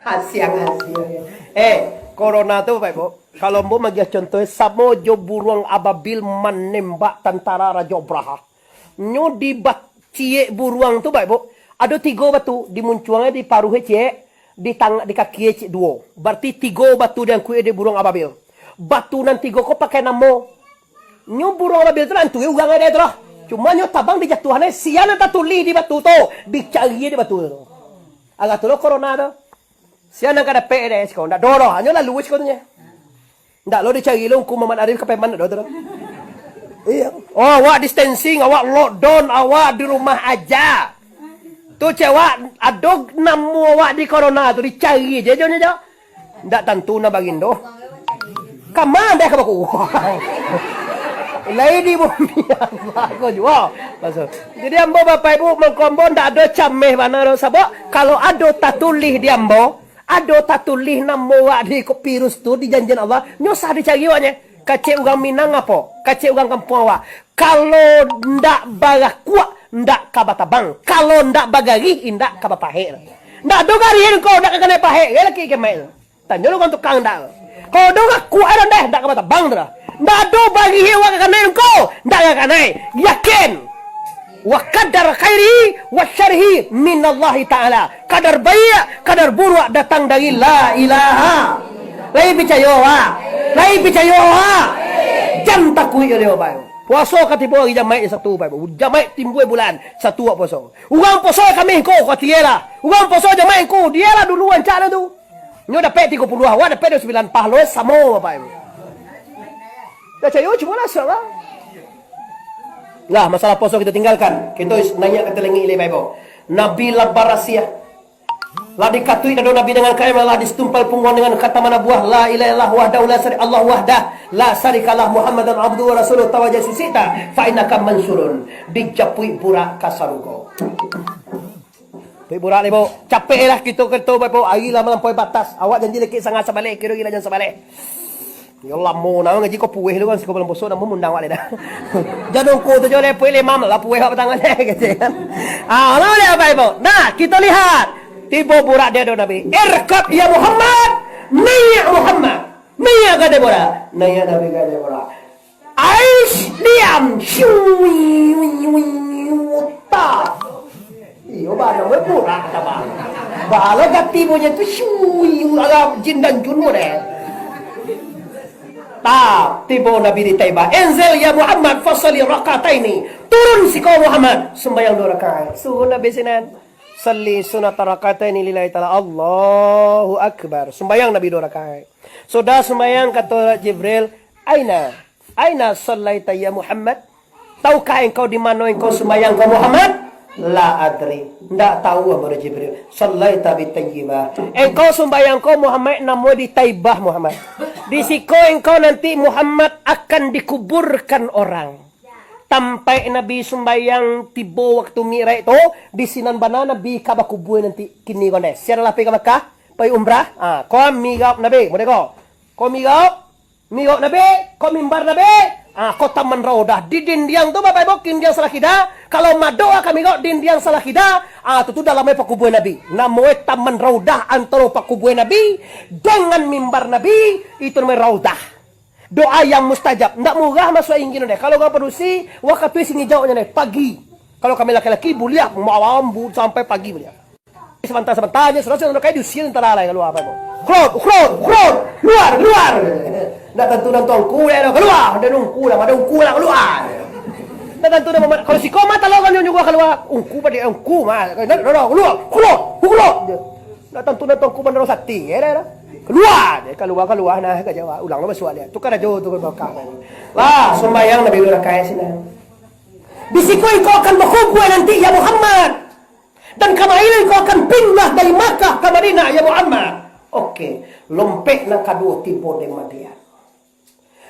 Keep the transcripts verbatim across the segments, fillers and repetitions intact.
Asiang-asiang. Eh, corona tu, Bapak Ibu, kalau ambo magiah contoh, samo jo buruang ababil manembak tantara Rajo Abraha. Nyo dibat-, ciek buruang tu, Bapak Ibu, ado tigo batu, di muncuangnyo, di paruahnyo ciek, di tang-, di kakinyo ciek duo. Bararti tigo batu diangkuik dek buruang ababil. Batu nan tigo ko pakai namo. Nyo buruang ababil tu lah, antu urang ado tu lah. Cuma nyo tabang dijatuahan, sia nan tatulih di batu tu, dicari di batu tu. Agak tu lo corona tu. Sia nan ka dapek dek siko, ndak do doh, hanyo lalu siko tu nyo. Ndak lo dicari lo Ungku Muhammad Arif ka Payaman, ndak do tu doh. Iyo. Oh, awak distancing, awak lockdown, awak di rumah aja. Tu cewek, ado namo awak di corona tu, dicari je jo nyo jo. Ndak tantu na bagindo. Ka ma deh ka bakuwang. Lai di bumi Allah ko juo. Maksud. Jadi ambo, Bapak Ibu, mangko ambo ndak ado cameh bana doh. Sabab kalau ado tatulih di ambo, ado tatulih namo awak di ko virus tu di janjian Allah, nyo usah dicari awaknyo. Kecek urang Minang apo? Kecek urang kampuang awak. Kalau ndak barakuak, ndak ka batabang. Kalau ndak bagarih, indak ka bapahek. Ndak ado garih ko, ndak ka kanai pahek. Yo laki kemai tu. Tanyo lo urang tukang ndak. Kalau ado rakuak ado deh, ndak ka batabang tu dah. Ndak ado barih awak ka kanai ko, ndak ka kanai. Yakin. Wa qadar khairi wa syarrihi minallahi ta'ala. Kadar baiak, kadar buruak datang dari La Ilaha. Lai picayo, ha? Lai picayo, ha? Jan takuik jo dia, Bapak. Puaso ka tibo ari Jamaik satu, Bapak. Jamaik timbua bulan, satu awak puaso. Urang puaso Kamih ko, ko tiye lah. Urang puaso Jamaik ko, diyelah dulu rancak lah tu. Nyo dapek tigo puluah, awak dapek duo sambilan, pahalo samo, Bapak Ibu. Picayo, cubolah, insyaallah. Lah, masalah puaso kito tinggalkan. Kito is-, naiak ka talingik lai, Bapak Ibu. Nabi lah barasiah. Lah dikatuik dado Nabi dengan kain, lah ditumpal pungguang dengan khataman nabuwah, la ilaha illallah wahdahu la syari-, Allah wahdah, la syarikalah, Muhammadan abduhu wa rasuluh, tawajjah sisita, fa innaka mansurun. Dijapuik burak ka sarugo. Japuik burak lai, Bu. Capek lah kito, kito, Bapak, hari lah malampaui batas. Awak janji lakik sanga sabaleh, kiro gila jan sabaleh. Yo lamo nah ngaji ko pueh lu kan, siko bulan puaso namo mundang awak lai dah. Jan ungku tu jo lai pueh limam lah pueh awak batang lai, gitu kan. Ah, lah, Bapak Ibu. Nah, kito lihat. Tibo burak di ado Nabi. Irkab ya Muhammad, naiak Muhammad. Naiak ka ateh burak. Naiak Nabi ka ateh burak. Ais diam. Syuiuiuiu. Tah. Iyo, bana we burak tabang. Bala gati bunyi tu, syui, alah jin dan jun model. Tah, tibo Nabi di Taibah. Inzil ya Muhammad, fasalli rakataini. Turun siko Muhammad, sumbayang duo rakaat. Suruh Nabi sinan. Salli sunata rakataini lillahi ta'ala. Allahu Akbar. Sumbayang Nabi duo rakaat. Sudah sumbayang, kato Jibril, "Aina?" "Aina sallaita ya Muhammad? Tahukah engkau di mano engkau sumbayang ko Muhammad?" "La adri." "Ndak tahu ambo," Jibril. "Sallaita bi Taibah." "Engkau sumbayang ko Muhammad namo di Taibah Muhammad. Di siko engkau nanti Muhammad akan dikuburkan orang." Tampaik Nabi sumbayang tibo waktu Mi'raj tu, di sinan bana Nabi ka bakubua nanti kini ko ndeh. Sia lah pai ka Makkah, pai umrah, ah, ko mihrab Nabi, model ko. Ko mihrab, Mihrab Nabi, ko mimbar Nabi, ah, ko Taman Raudah. Di dindiang tu, Bapak Ibu, dindiang salah kida, kalau madok ka mihrab dindiang salah kida, ah, tu, tu dalamnyo pakuburan Nabi. Namonyo Taman Raudah antaro pakuburan Nabi dengan mimbar Nabi, itu namonyo Raudah. Doa yang mustajab. Ndak murah masuak inggin deh. Kalau urang padusi, wakatu singgi jawabnyo deh, pagi. Kalau kami laki-laki, buliah malam bu-, sampai pagi buliah. Sabanta-sabanta se, sudah, sudah, kayak diusir tentara lai kalua, Bapak Ibu. "Ukhruj, ukhruj, ukhruj! Kalua, kalua!" Ndak tantu nan tuangku, yo, kalua! Ndak nungku lah, ndak nungku lah, kalua! Ndak tantu nan mamat-, kalau siko mah, kalau kan nyuruh kalua, ungku padi, ungku mah, ndak, ndak, ndak, kalua, kalua, kalua! Ndak tantu nan tuangku bandaro sati, yo, dah, dah. "Kalua!" Kalua, kalua, nah, ka Jawa, ulang lah masuak dia. Tukar aja tu, bakal. Lah, sumbayang Nabi dua rakaat sinan. "Di siko engkau akan bakubua nanti, ya Muhammad. Dan kamarin engkau akan pindah dari Makkah ka Madinah, ya Muhammad." Oke, lompek nan kaduo tibo di Madinah.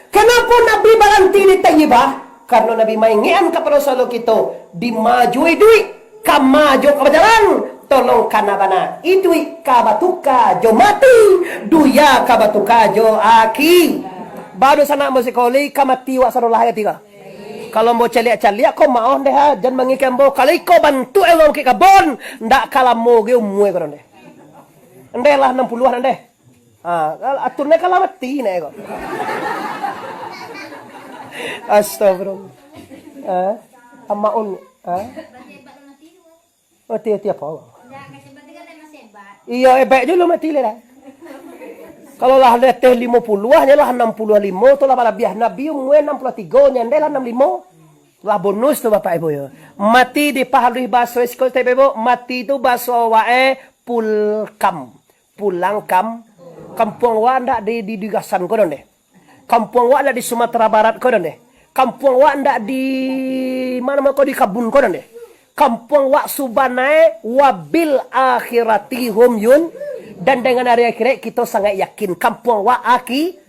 Kenapa Nabi baranti di Taibah? Karano Nabi maingekan kapado selalu kito, dima jo iduik, kama jo ka bajalan, tolong kana bana. Iduik ka batuka jo mati, dunia ka batuka jo aki. Baru sanak musik koli ka mati wak sarolah ayat tiga. Kalau ambo caliak-caliak, ko maoh deh, ha, jan mangikek ambo. Kalau iko bantuak urang bakik kabon, ndak ka lamo ge umua ko deh. Ndeh lah anam puluah ndeh. Ha, aturnyo kan lah mati nyo ko. Astagfirullah. Ha? Amaun, ha? Mati, mati apo? Iyo, ebek juo lo mati lah. Kalau lah di ateh limo puluah, nyo lah anam puluah limo tu lah balabiah. Nabi umua anam puluah tigo, nyo ndeh lah anam limo. Lah bonus tu, Bapak Ibu, yo. Mati dipahaluih bahaso siko, Bapak Ibu, mati tu bahaso awak e pulkam. Pulang kam-, kampuang awak ndak di, di, di Gasan ko doh ndeh. Kampuang awak ndak di Sumatera Barat ko doh ndeh. Kampuang awak ndak di, ma namo ko, di Kabun ko doh ndeh. Kampuang awak subanae wabil akhirati hum yun, dan dengan hari akhirat kito sangaik yakin. Kampuang awak aki-,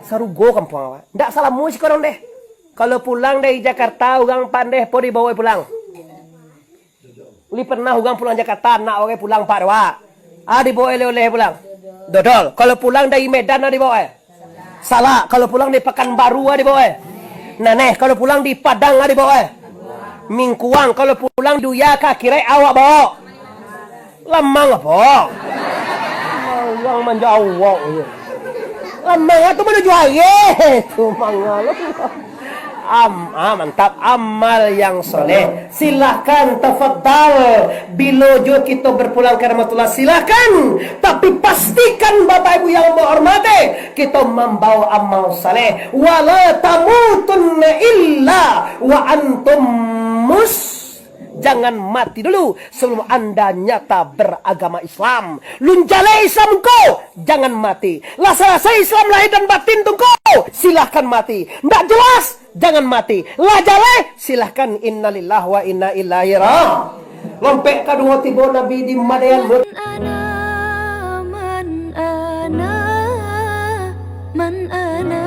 sarugo kampuang awak. Ndak salamo siko doh ndeh. Kalau pulang dari Jakarta, urang pandeh po dibawa pulang. Lai pernah urang pulang Jakarta, anak urang pulang pak dewak. Ah, dibawa oleh-oleh pulang. Dodol. Kalau pulang dari Medan, ah, dibawa, eh? Salak. Kalau pulang dari Pakanbaru, ah, dibawa, eh? Naneh. Kalau pulang di Padang, ah, dibawa, eh? Mingkuang. Kalau pulang duya ka akhirat, awak bawa. Lamang apo? Urang manjawab. Lamang tu manuju akhir. Tu mangalu. Am-, ah, mantap. Amal yang soleh. Silahkan, tafadhal. Bilo juo kito berpulang ka rahmatullah, silahkan. Tapi pastikan, Bapak Ibu yang berhormat, eh, kito mambawa amal saleh. Wala tamutunna illa wa antum mus-, jangan mati dulu sebelum anda nyata beragama Islam. Lun jaleh Islam ko, jangan mati. Lah salasai Islam lahir dan batin tu ko, silahkan mati. Ndak jelas, jangan mati. Lah jaleh, silahkan innalillahi wa inna ilaihi ra-, lompek kaduo tibo Nabi di Madayan. Man ana, man ana, man ana.